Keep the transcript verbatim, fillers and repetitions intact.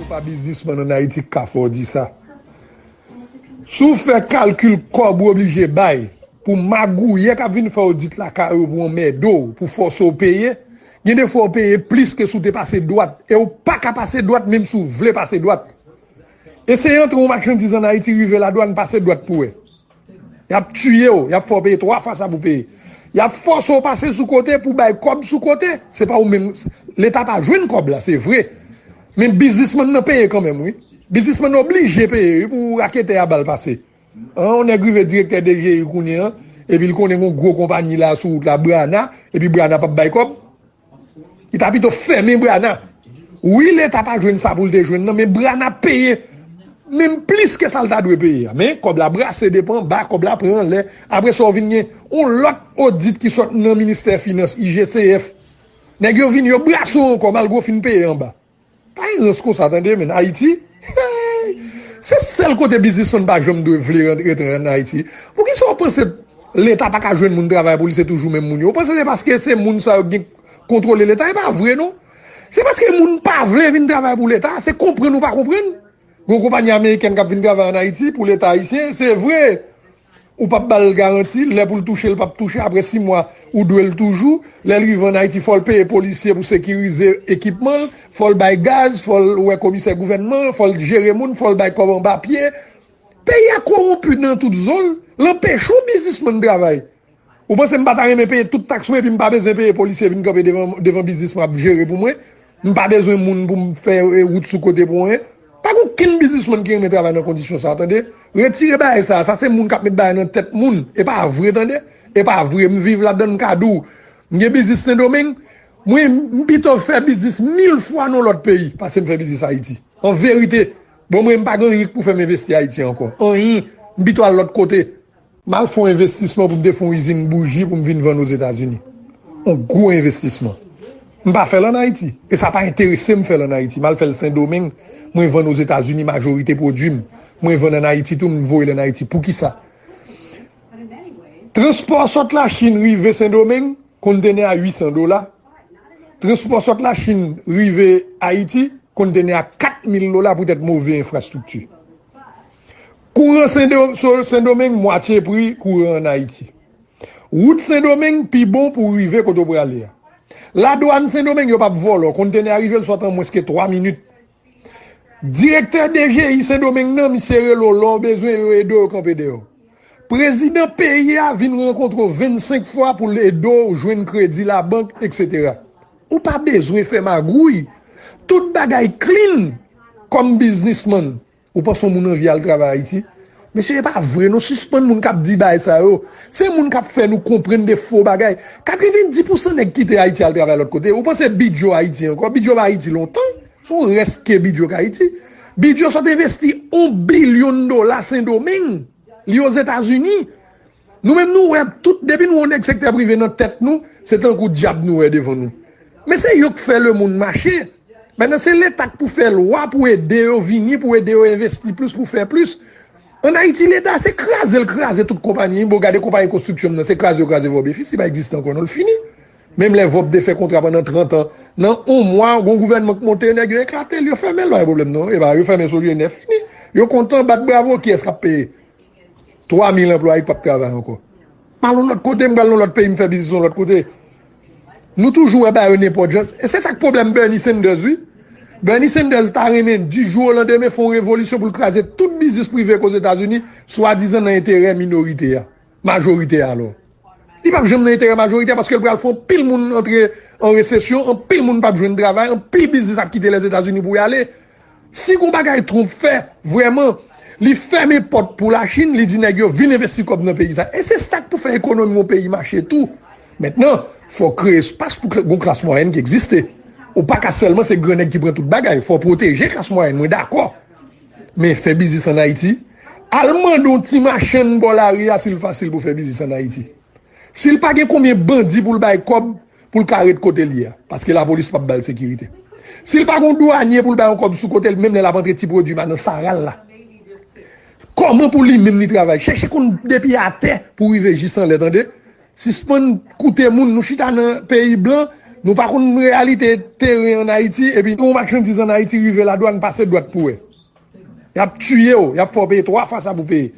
Pa biznismann ann Ayiti k ka fè w di sa. Si w fè kalkil kòb ou oblije bay pou magouyè k ap vin fè odit lakay ou, pou anmède w, pou fòse w peye, gen de fwa w peye plis ke si w te pase dwat. E w pa ka pase dwat menm si w vle pase dwat. Eseye antre yon machandiz ann Ayiti, rive ladwàn, pase dwat pou wè. Y ap tiye w, y ap fè w peye twa fwa sa pou peye. Y ap fòse w pase sou kote pou bay kòb sou kote. Se pa ou menm. Leta pa jwenn kòb la, se vre. Men biznismann nan peye kanmenm, wi. Biznismann nan oblije peye, wi, pou raketè a ba l pase. An, yon nèg rive direktè D G I kounye an, epi l konnen gon gwo konpayi la sou wout la, Brana, epi Brana p ap bay kòb. Li ta pito fèmen Brana. Wi, Leta pa jwenn sa pou l te jwenn nan, men Brana peye menm plis ke sa l ta dwe peye a. Men kòb la brase depi anba, kòb la pran anlè. Apre sa, w vin gen yon lòt odit ki sot nan ministè finans, I G C F. Nèg yo vin, yo brase w ankò, malgre w fin peye anba. Pa gen rans konsa, tande, men Ayiti, se sèl kote biznismann pa janm dwe vle rantre, rantre ann Ayiti. Poukisa w panse Leta pa ka jwenn moun travay pou li, se toujou menm moun yo? Ou panse se paske se moun sa yo ki gen kontwole Leta? E pa vre, non. Se paske moun pa vle vin travay pou Leta, se konprann ou pa konprann. Gon konpayi amerikèn k ap vin travay ann Ayiti pou Leta ayisyen, se vre. Ou p ap ba l garanti, lè pou l touche, l p ap touche, apre sis mwa, ou dwe l toujou. Lè l rive ann Ayiti, fò l peye polisye pou sekirize ekipman l, fò l bay gaz, fò l wè komisè gouvènman, fò l jere moun, fò l bay kòb anba pye. Peyi a kowonpi nan tout zòn, l anpeche w biznismann travay. Ou panse m pa ta renmen peye tout taks mwen epi m pa bezwen peye polisye vin kanpe devan, devan biznis mwen ap jere pou mwen? M pa bezwen moun pou m fè, e, wout sou kote pou anyen. Pa gen okenn biznismann ki renmen travay nan kondisyon sa, tande. Retire bagay sa, sa se moun k ap met bagay nan tèt moun. E pa vre, tande. E pa vre, m viv ladan, m ka di w. M gen biznis Sendomeng, mwen, m pito fè biznis mil fwa nan lòt peyi pase m fè biznis Ayiti. An verite, bon, mwen, m pa gen anyen pou fè m envesti Ayiti ankò. Anyen, m pito al lòt kote. M al fè yon envestisman pou m te fè yon izin bouji pou m vin vann Ozetazini. Yon gwo envestisman. M pa fè l ann Ayiti. E sa pa enterese m fè l ann Ayiti. M al fè l Sendomeng, mwen vann Ozetazini majorite pwodui m. Mwen vann ann Ayiti tou, m voye l ann Ayiti. Poukisa? Transpò sot Lachin rive Sendomeng, kontenè a uit san dola. Transpò sot Lachin rive Ayiti, kontenè a kat mil dola poutèt move enfrastrikti. Kouran Sen Do-, so-, Sendomeng, mwatye pri kouran ann Ayiti. Wout Sendomeng pi bon pou w rive kote w prale a. Ladwàn Sendomeng, yo p ap vòlò. Kontenè a rive, l sot an mwens ke twa minit. Direktè D G I Sendomeng nan, misye rele w lè w bezwen, yo ede w, yo kanpe dèyè w. Prezidan peyi a vin rankontre w vennsenk fwa pou l ede w jwenn kredi labank, etsetera. Ou pa bezwen fè magouy. Tout bagay clean kòm biznismann. Ou panse yon moun anvi al travay Ayiti? Mesye, e pa vre non, sispann moun k ap di bagay sa yo. Se moun k ap fè nou konprann de fo bagay. Katrevenndis pousan nèg kite Ayiti al travay lòt kote. Ou panse Bidjo Ayiti ankò? Bidjo pa Ayiti lontan. Se yon rès ke Bidjo k Ayiti. Bidjo sot envesti yon bilyon dola Sendomeng. Li Ozetazini. Nou menm nou wè tout, depi nou wè yon nèg sektè prive nan tèt nou, se tankou dyab nou wè devan nou. Men se yo k fè lemonn mache. Mentnan se Leta k pou fè lwa pou ede yo vini, pou ede yo envesti plis, pou fè plis. Ann Ayiti, Leta se kraze l kraze tout konpayi. Bon, gade konpayi konstriksyon m nan, se kraze yo kraze Vòb Efis, li pa egziste ankò non, l fini. Menm lè Vòb te fè kontra pandan trant an, nan yon mwa, gon gouvènman k monte, nèg yo eklate l, yo fèmen l, pa gen pwoblèm non. E pa yo fèmen Sogener, fini. Yo kontan, bat bravo, kiyès k ap peye? Twa mil anplwaye k p ap travay ankò. M al yon lòt kote, m pral yon lòt peyi, m fè biznis yon lòt kote. Nou toujou wè bagay yo nenpòt jan. E se sa k pwoblèm Bernie Sanders, wi. Bernie Sanders ta renmen, di jou o landemen, fè yon revolisyon pou l kraze tout biznis prive k Ozetazini, swadizan nan enterè minorite a, majorite a alò. Li p ap janm nan enterè majorite a paske l pral fè yon pil moun antre an resesyon, anpil moun p ap jwenn travay, anpil biznis ap kite Lèzetazini pou y ale. Si gon bagay Trump fè, vrèman, li fèmen pòt pou Lachin, li di nèg yo vin envesti kòb nan peyi sa. E se sa k pou fè ekonomi yon peyi mache tou. Mentnan, fò w kreye espas pou kl-, gon klas mwayèn ki egziste. Ou pa ka sèlman se gran nèg ki pran tout bagay. Fò w pwoteje klas mwayèn, mwen dakò. Men fè biznis ann Ayiti, al mande yon ti machann bò lari a si l fasil pou fè biznis ann Ayiti. Si l pa gen konbyen bandi pou l bay kòb pou l ka ret kote l ye a, paske lapolis p ap ba l sekirite. Si l pa gen yon dwanye pou l bay yon kòb sou kote l, menm lè l ap antre ti pwodui ma nan saral la. Kòman pou li menm li travay? Chèche konn depi atè pou rive jis anlè, tande. Sispann koute moun, nou chita nan peyi blan, Nou pa konn reyalite teren ann Ayiti, epi yon machandiz ann Ayiti rive ladwàn, pase dwat pou wè. Y ap tiye w, y ap fè w peye twa fwa sa pou peye.